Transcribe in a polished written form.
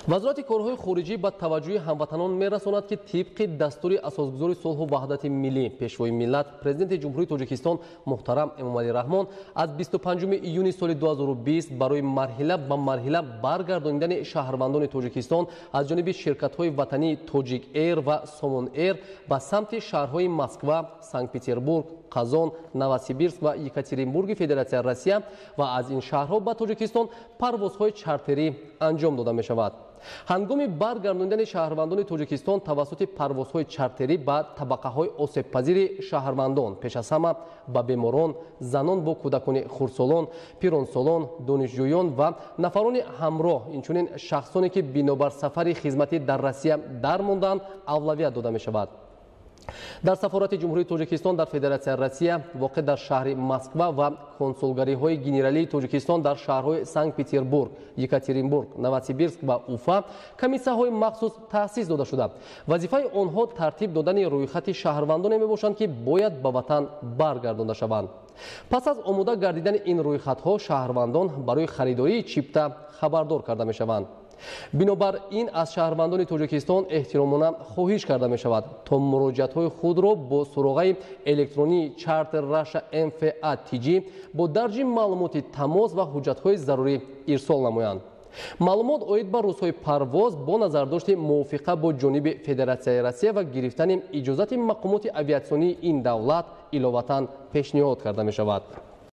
Вазорати корҳои хориҷӣ ба таваҷҷӯҳи ҳамватанон мерасонад, ки тибқи дастури асосгузори сулҳу ваҳдати миллӣ, пешвои миллат, Президенти Ҷумҳурии Тоҷикистон муҳтарам Эмомалӣ Раҳмон аз 25 июни соли 2020 барои марҳила ба марҳила баргардонидани шаҳрвандони Тоҷикистон аз ҷониби ширкатҳои ватании Тоҷик Эйр ва Сомон Эйр ба самти шаҳрҳои Москва, Санкт-Петербург, Қазон, Новосибирск ва Екатеринбурги Федератсияи Россия ва аз ин шаҳрҳо ба Тоҷикистон парвозҳои чартерӣ анҷом дода мешавад. Ҳангоми баргардонидани шаҳрвандони Тоҷикистон тавассути парвозҳои чартерӣ ба табақаҳои осебпазири шаҳрвандон, пеш аз ҳама ба беморон, занон бо кӯдакони хурдсолон, пиронсолон, донишҷӯён ва нафарони ҳамроҳ, инчунин шахсоне, ки бинобар сафари хизматӣ дар Россия дармонданд, авлавият дода мешавад. Дар сафорати Ҷумҳурии Тоҷикистон дар Федератсияи Россия воқеъ дар шаҳри Москва ва консулгариҳои генералии Тоҷикистон дар шаҳрҳои Санкт-Петербург, Екатеринбург, Новосибирск ва Уфа комиссияҳои махсус таъсис дода шуда. Вазифаи онҳо тартиб додани рӯйхати шаҳрвандоне мебошанд, ки бояд ба ватан баргардонда шаванд. Пас аз омода гардидани ин рӯйхатҳо шаҳрвандон барои харидории чипта хабардор карда мешаванд. Бинобар ин аз шаҳрвандони Тоҷикистон эҳтиромона хоҳиш карда мешавад, то муроҷиатҳои худро бо суроғаи электронии Charter Russia MFA TG бо дарҷи маълумоти тамос ва ҳуҷҷатҳои зарурӣ ирсол намоянд. Маълумот оид ба рӯзҳои парвоз бо назардошти мувофиқа бо ҷониби Федератсияи Россия ва гирифтани иҷозати мақомоти авиатсионии ин давлат иловатан пешниҳод карда мешавад.